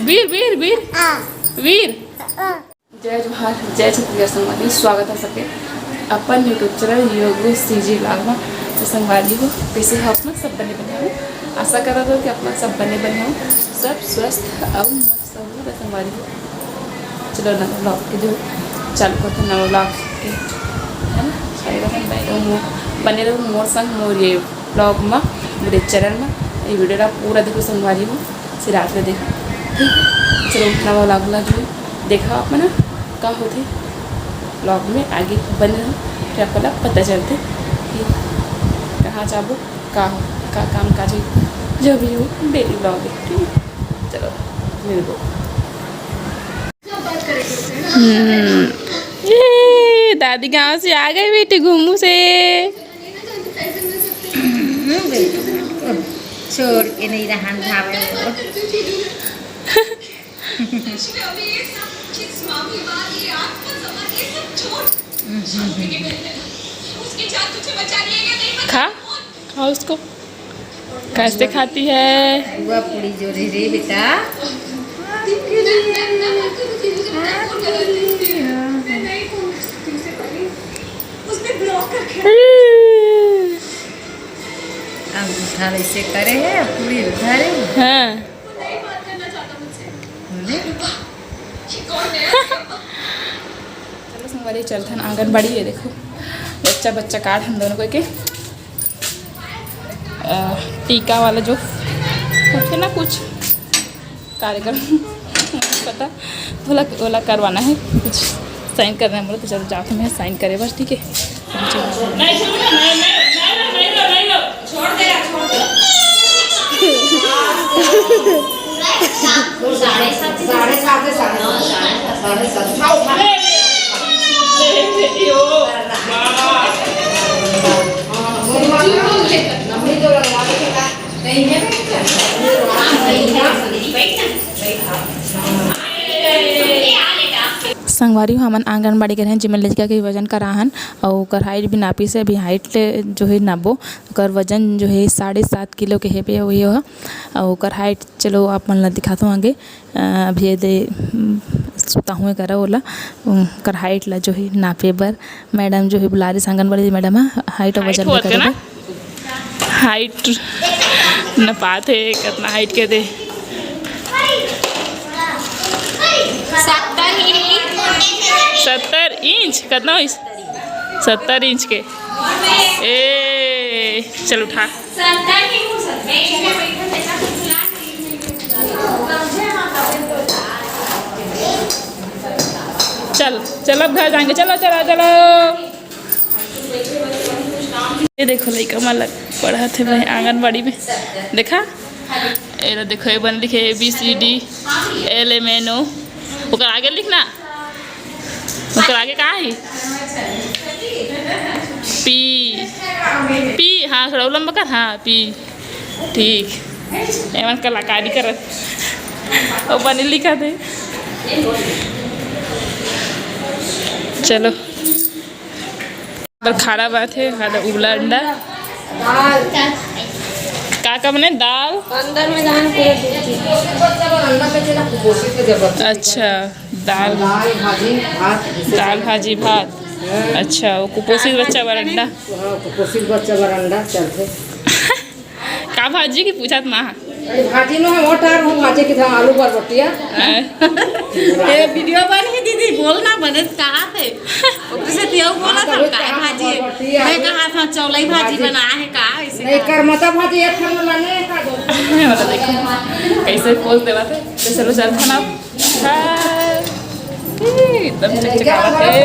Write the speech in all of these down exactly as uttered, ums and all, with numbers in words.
वीर, वीर, वीर, वीर। जय जोहार, जय छत्तीसगढ़ संगवारी, स्वागत है सबके अपन YouTube चैनल योग सीजी ब्लॉग में। तो संगवारी हो, कैसे हो अपना सब बने बने हो? आशा करत हो कि अपना सब बने बने हो, सब स्वस्थ और मस्त हो। तो संगवारी हो, चलो नवा ब्लॉग के जो चालू करते हैं, नवा ब्लॉग के, है ना? सारे बने रहो मोर संग, मोर ये ब्लॉग में, मेरे चैनल में। ये वीडियो ला पूरा देखो संगवारी हो, सिरात ले देखो, ठीक? चलो, नवा ब्लॉग ला जो देखा आप मन का होथे ब्लॉग में, आगे बने रहो, फिर आपको ला पता चलते कि कहाँ जाबो, का हो, का काम काज होई, जो भी हो, डेली ब्लॉग है, ठीक है? चलो, मिलबो। हम्म, ये दादी गांव से आ गई बेटी घूमू से। छोड़ के नहीं रहन भावे। खा, खा उसको। कैसे खाती है? बुआ पूरी जोरे रे बेटा। अंगूठा ऐसे करे है, पूरी उठा रही। हाँ। बोले? चलो संगवारी, चलथन आंगनबाड़ी। ये देखो, बच्चा बच्चा कार्ड हम दोनों को के, अ, टीका वाला जो होथे ना कुछ कार्यक्रम, पता, ओला, ओला करवाना है, कुछ साइन करना है बोले, तो चलो जाओ, मैं साइन करे बस, ठीक है? संगवारी हो, हमन आंगनबाड़ी गे रहेन, जेमन लइका के वजन कराहन, अउ ओकर हाइट भी नापिस हे। अभी हाइट जो हे नापबो, ओकर वजन जो हे साढ़े सात किलो के हेबे, वही हो। अउ ओकर हाइट चलो आप मन ला दिखाथों आगे। अ, अभी ये दे, उम, सुताहुए करा ओला, उम, ओकर हाइट ला जो हे नापे बर मैडम जो हे बुला रही, आंगनबाड़ी मैडम ह, हाइट अउ वजन भी करे बर। हाइट नपात हे, कितना हाइट के दे? सत्तर इंच। सत्तर इंच? कितना होइस? सत्तर इंच के। ए, चल उठा। चल, चल अब घर जाएंगे। चलो, चलो, चलो। ये देखो, लइका मन ला पढ़ात हे भाई आंगनबाड़ी में। देखा, एला देखो, ये बन लिखे A B C D L M N O। ओकर आगे लिखना, ओकर आगे का हे? P, P, हाँ, थोड़ा लंबा कर, हाँ, P। ठीक, एमन कलाकारी करत, वो बने लिखा थे। चलो। पर खाना बात हे, खाना उबला अंडा। का का बने? दाल? अंदर में जान पूरा दूध। अच्छा, दाल। दाल, भाजी, भात। दाल, भाजी, भात। अच्छा, वो कुपोषित बच्चा बर अंडा। हाँ, कुपोषित बच्चा बर अंडा चलथे। का भाजी की पूछत माँ? अरे भाजी नो हे, वो टार वो भाजी की था, आलू बरबटिया। हाँ। ए, वीडियो बन ही दीदी, बोल ना, बने कहा थे। ओकरे से तियो बोला हाँ, था, तो काय कहा भाजी? बरबटिया, मैं आलू। कहा था, चौलाई भाजी भाजी। बना है का? ऐसे नहीं, कहा। करमता भाजी एक ठन बनाने का दो। मैं बता देखो, कैसे पोज देवा थे, तो चलो चल खाना। हाँ। ई, एकदम चकचकावत हे।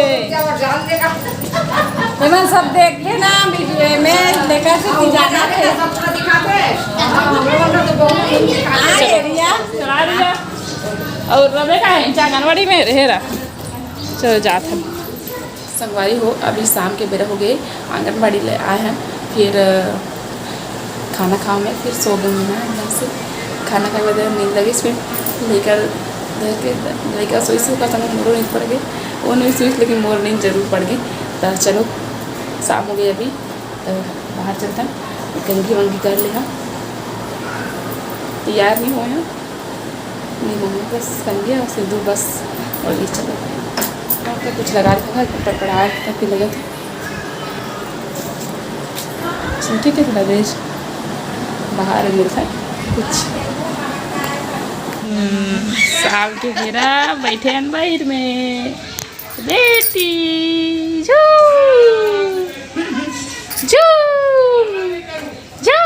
एमन सब देख के ना वीडियो में देखा से कि जाना थे। हाँ, एरिया। चला रही है। और रवे का है, आंगनबाड़ी में रहे रहा। चलो जात हम। संगवारी हो, अभी शाम के बेरा हो गए, आंगनबाड़ी ले आए हैं, फिर, अ, खाना खाओ में, फिर सो गए मैं एकदम से। खाना खाए के बाद नींद लगे, फिर लइका धर के, लइका सोई से ओकर संग मोरो नींद पड़ गए, वो नहीं सोई लेकिन मोर नींद जरूर पड़ गई। तो चलो, शाम हो गई अभी, तो बाहर चलता है, कंघी वंघी कर ले हम, तैयार नहीं हुए हैं। नहीं, मम्मी बस कर लिया, सिद्धू बस। और ये चलो, और तो कुछ लगा रखा है, पड़पड़ा के लगा था। ठीक है, थोड़ा देर बाहर मिलता है कुछ। हम्म, साल के बेरा बैठे हन बाहिर में। बेटी, झू, झू, झू,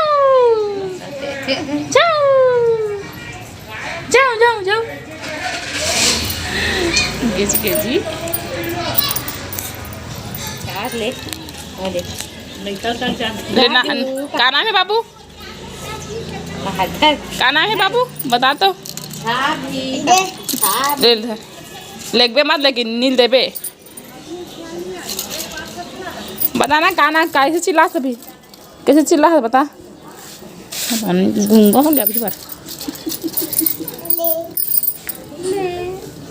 झू, झू, झू, झू। Gaethje, Gaethje. चार ले, वो ले। ले ना, का नाम है बाबू? का नाम है बाबू? बता तो। ले ले। लेगबे मत, लेकिन नील देबे। बता ना, का ना, कैसे चिल्ला सभी? कैसे चिल्ला है, बता। गूंगा हो गया अभी बार।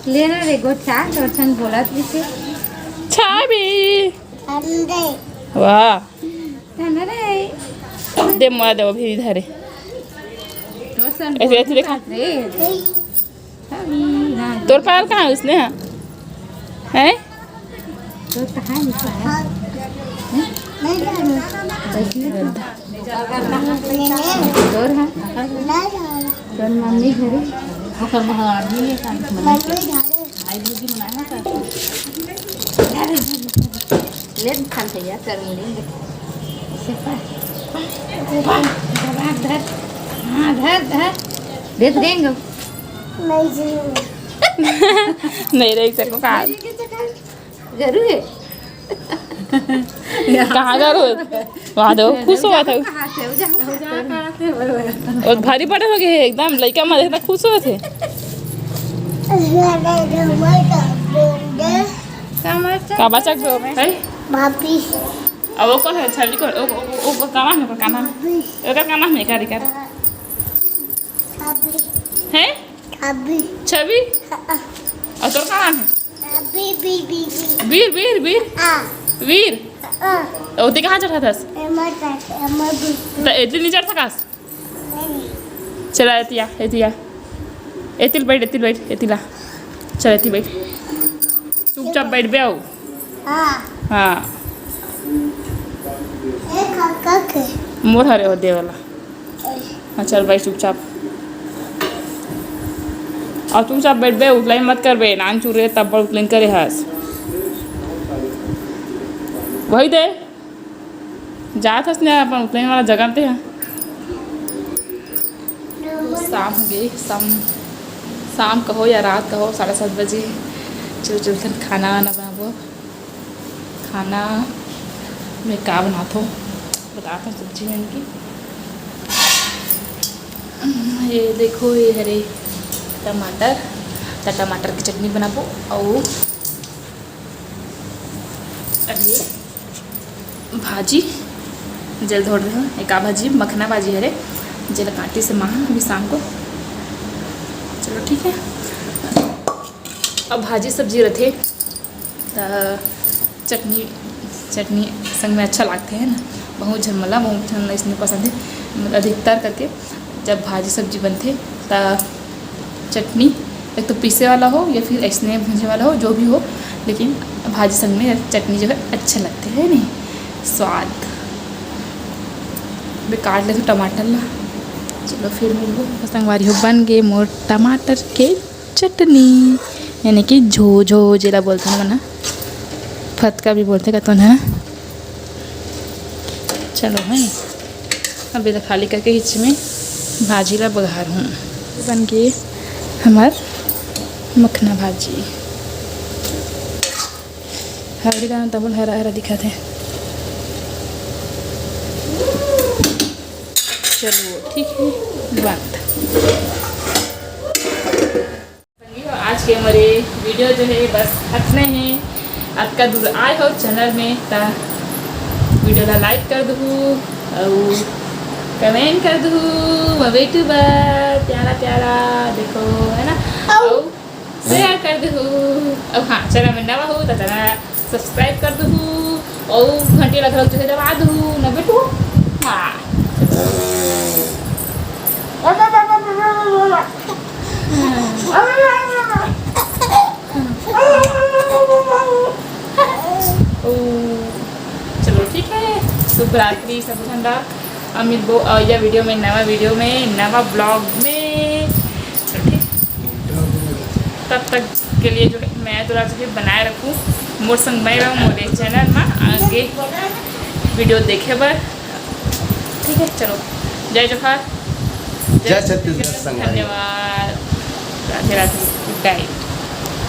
ले ना रे गोठिया, तोर संग बोलत रहिसे। छाबी। वाह। दे मोला दे, अभी इधर है। ऐसे, ऐसे देखा। तोर पायल कहाँ है उसने, हाँ? हैं? तोर कहाँ है? तोर, हाँ? तोर मम्मी घरे। ओकर घर आदमी है का? मम्मी घरे। भाई भौजी मनाए ना का? ले खान भैया, कर मुड़ी। धर। हाँ, धर, धर। देख देंगे। नहीं रही सको का। गरू है। कहाँ गरू है? वहाँ दो, खुश हुआ था। और भारी बड़े हो गए हैं एकदम, लड़का में देखना खुश हुआ थे। का बचक दो में? है? भाभी। अब वो कौन है? छवि कौन? ओ, ओ, ओ, ओ, का नाम है? ओकर का नाम है? ओकर का नाम है? का, का? छवि। है? छवि? छवि? हाँ। और तोर का नाम है? बी, बी, बी, बी। वीर, वीर, वीर। हाँ। वीर। हाँ। तो ओती कहाँ चढ़ा थस? एमर चढ़, एमर बिस्कुट। तो एती नहीं चढ़ सकस? नहीं। चला एतिया, एतिया। एतिल बैठ, एतिल बैठ, एतिला। चल एतिल बैठ। चुपचाप बैठ बे आओ। हाँ। हाँ। ए, काका के। मोर हरे हो दे वाला। हाँ, चल भाई, चुपचाप। और चुपचाप बैठ बे, उतलाई मत कर बे, नान चुरे तब बड़ उतलाइन करे हस। वही दे, जात हस ने अपन उतलाइन वाला जगह ते है। शाम हो गई, शाम, शाम कहो या रात कहो, साढ़े सात बजे। चल, चल, खाना वाना बनाबो। खाना में का बनाथो, बताथो सब्जी में की। ये देखो, ये हरे टमाटर, त टमाटर की चटनी बनाबो। अउ अरे भाजी, जेल धोड़ रहे हो, एका भाजी, मखना भाजी हरे, जेल काटी से माँ अभी शाम को। चलो ठीक है, अब भाजी सब्जी रथे त चटनी, चटनी संग में अच्छा लागथे, है ना। बहुत झन मन ला, बहुत झन ला इसने पसंद है, मतलब अधिकतर करके जब भाजी सब्जी बनथे त चटनी, एक तो पीसे वाला हो या फिर ऐसने भूंजे वाला हो, जो भी हो, लेकिन भाजी संग में चटनी जो है अच्छा लगथे, है नहीं, स्वाद। अभी काट लेथो टमाटर ला। चलो फिर मिलबो। संगवारी हो, बन गे मोर टमाटर के चटनी, यानी कि झो झो जेला बोलथे ना, फतका भी बोलथे कतोन है ना। चलो है, अब एला खाली करके हिच में भाजी ला बघार हूँ। बन गे हमर मखना भाजी। हल्दी डालना तब हरा हरा दिखत है। चलो ठीक है, बंद। आज के हमारे वीडियो जो है बस अतने ही। अतका दूर आए हो चैनल में त वीडियो ला लाइक कर दहू, और कमेंट कर दहू, मैं बेटू बा प्यारा प्यारा, देखो है ना, और शेयर कर दहू। अब हाँ, चैनल में नवा हो त चैनल सब्सक्राइब कर दहू, और घंटी ला घलो जो है दबा दहू ना बेटू। हाँ। रात्रि सब झन ला। अब मिलबो अइया वीडियो में, नवा वीडियो में, नवा ब्लॉग में। चलो ठीक, तब तक के लिए जो है मैं तो रात बनाए रखूँ, मोर संग मैं रहूँ, मोरे चैनल में आगे वीडियो देखे बर। ठीक है, चलो, जय जोहार, जय छत्तीसगढ़ संगवारी। धन्यवाद, राधे राधे, गुड नाइट।